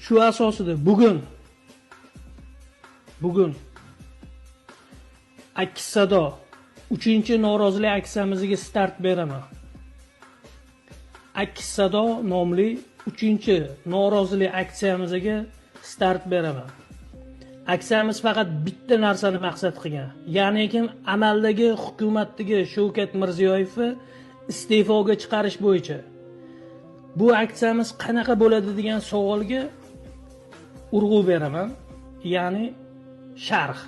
Shu asosida bugun aks sado uchinchi norozilik aksiyamizga start beraman. Aks sado nomli uchinchi norozilik aksiyamizga start beraman. Aksiyamiz faqat bitta narsani maqsad qilgan, ya'ni kim amaldagi hukumatdagi Shavkat Mirziyoyevni iste'foga chiqarish bo'yicha. Bu aksiyamiz qanaqa bo'ladi degan savolga urg'u beraman, ya'ni sharh.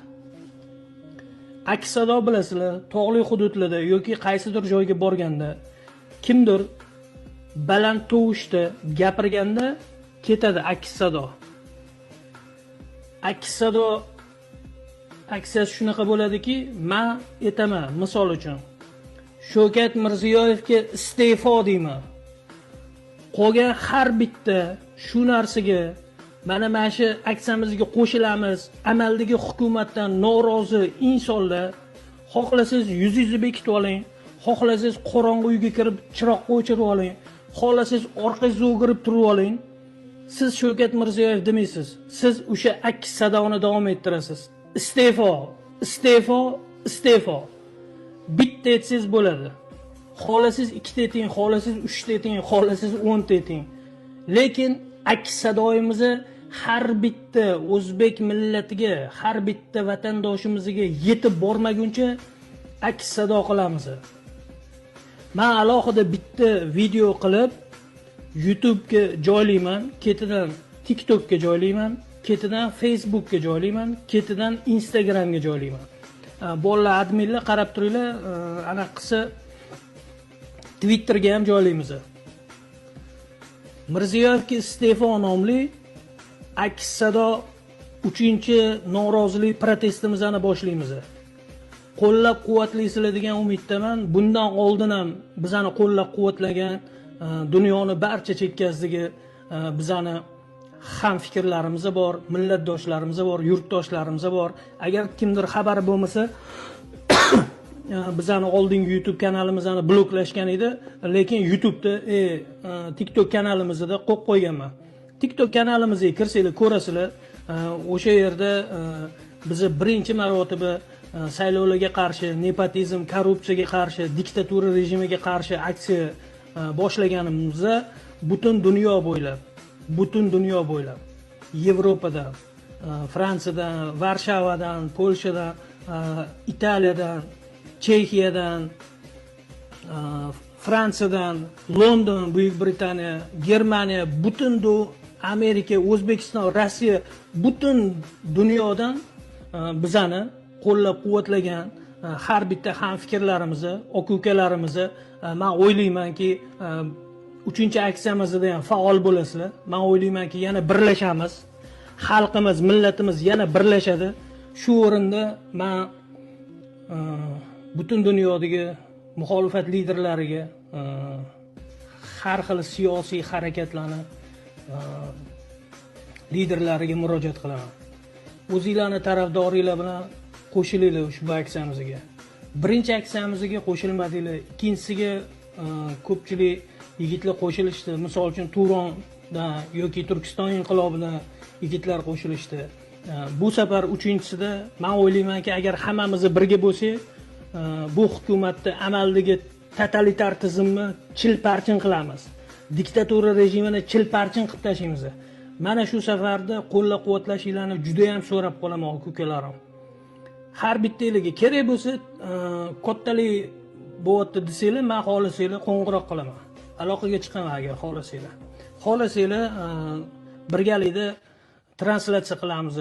Aks sado, bilasizlar, tog'li hududlarda yoki qaysidir joyga borganda kimdir baland tovushda gapirganda ketadi aks sado. Aks sado aksiyasi shunaqa bo'ladiki, man aytaman, misol uchun, "Shavkat Mirziyoyevga iste'fo" deyman. Qolgan har bitta shu narsaga, mana shu aksiyamizga qo'shilamiz, amaldagi hukumatdan norozi insonlar, xohlasangiz yuzingizni bekitib oling, xohlasangiz qorong'u uyga kirib chiroqni o'chirib oling, xohlasangiz orqangizga o'girib turib oling, siz "Shavkat Mirziyoyev" demaysiz, siz o'sha aks sadoni davom ettirasiz: "Iste'fo, iste'fo, iste'fo". Bitta aytsangiz bo'ladi, xohlasangiz ikkita ayting, xohlasangiz uchta ayting, xohlasangiz 10 ta ayting, lekin aks sadoyimizni har bitta o'zbek millatiga, har bitta vatandoshimizga yetib bormaguncha aks sado qilamiz. Man alohida bitta video qilib YouTubega joylayman, ketidan TikTokka joylayman, ketidan Facebookka joylayman, ketidan Instagramga joylayman. Bolalar, adminlar, qarab turinglar, anaqa qilsa, Twitterga ham joylaymiz. "Mirziyoyevga iste'fo" nomli aks sado uchinchi norozilik protestimizni boshlaymiz. Qo'llab quvvatlaysizlar degan umiddaman. Bundan oldin ham bizani qo'llab quvvatlagan dunyoni barcha chekkasidagi bizani ham fikrlarimiz bor, millatdoshlarimiz bor, yurtdoshlarimiz bor. Agar kimdir xabari bo'lmasa, bizani oldingi YouTube kanalimizni bloklashgan edi, lekin YouTubeda, TikTok kanalimizda qo'yib qo'yganman. TikTok kanalimizga kirsanglar, ko'rasizlar, o'sha yerda bizni birinchi marotaba saylovlarga qarshi, nepotizm, korrupsiyaga qarshi, diktatura rejimiga qarshi aksiya boshlaganimizda butun dunyo bo'ylab, butun dunyo bo'ylab, Yevropadan, Fransiyadan, Varshavadan, Polshadan, Italiyadan, Chexiyadan, Fransiyadan, London, Buyuk Britaniya, Germaniya, butun Amerika, O'zbekiston, Rossiya, butun dunyodan bizani qo'llab quvvatlagan har bitta hamfikrlarimizni, aka ukalarimizni, man o'ylaymanki, uchinchi aksiyamizda ham faol bo'lasizlar. Man o'ylaymanki, yana birlashamiz, xalqimiz, millatimiz yana birlashadi. Shu o'rinda man butun dunyodagi muxolifat liderlariga, har xil siyosiy harakatlarni liderlariga murojaat qilaman: o'zinglarni tarafdoringlar bilan qo'shilinglar ushbu aksiyamizga. Birinchi aksiyamizga qo'shilmadinglar, ikkinchisiga ko'pchilik yigitlar qo'shilishdi. Misol uchun, Turondan yoki Turkiston inqilobidan yigitlar qo'shilishdi. Bu safar uchinchisida man o'ylaymanki, agar hammamiz birga bo'lsak, bu hukumatni, amaldagi totalitar tizimni chil parchin qilamiz, diktatura rejimini chil parchin qilib tashlaymiz. Mana shu safarda qo'llab quvvatlashinglarni judayam so'rab qolaman, aka ukalarim. Har bittanglarga kerak bo'lsa, kattalik bo'lyapti desanglar, man xohlasanglar qo'ng'iroq qilaman, aloqaga chiqaman. Agar xohlasanglar, birgalikda translyatsiya qilamiz.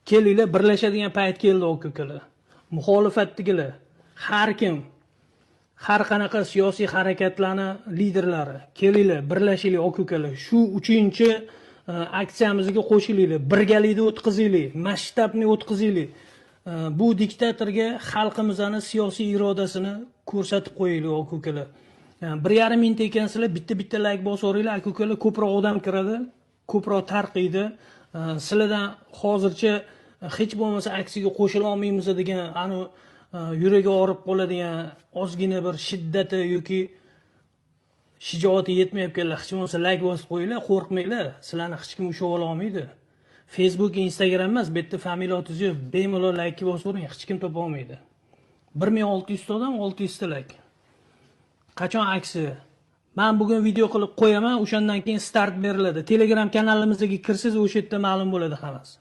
Kelinglar, birlashadigan payt keldi, aka ukalar. Muxolifatdagilar, har kim, har qanaqa siyosiy harakatlarni liderlari, kelinglar, birlashaylik, aka ukalar. Shu uchinchi aksiyamizga qo'shilinglar, birgalikda o'tkazaylik, masshtabni o'tkazaylik. Bu diktatorga xalqimizni siyosiy irodasini ko'rsatib qo'yaylik, aka ukalar. 1,5 mingta ekansizlar, bitta bitta layk bosaveringlar, aka ukalar, ko'proq odam kiradi, ko'proq tarqiydi. Sizlardan hozircha hech bo'lmasa aksiyaga qo'shila olmaymiz degan anu yuragi og'rib qoladigan ozgina bir shiddati yoki Shijoati yetmayotganlar hech bo'lmasa layk bosib qo'yinglar, qo'rqmanglar, sizlarni hech kim ushlab ola olmaydi. Facebook, Instagram emas, bu yerda familiya otingiz yo'q, bemalol laykni bosavering, hech kim topa olmaydi. 1600 ta odam, 600 ta layk. Qachon aksiya? Man bugun video qilib qo'yaman, o'shandan keyin start beriladi. Telegram kanalimizga kirsangiz, o'sha yerda ma'lum bo'ladi hammasi.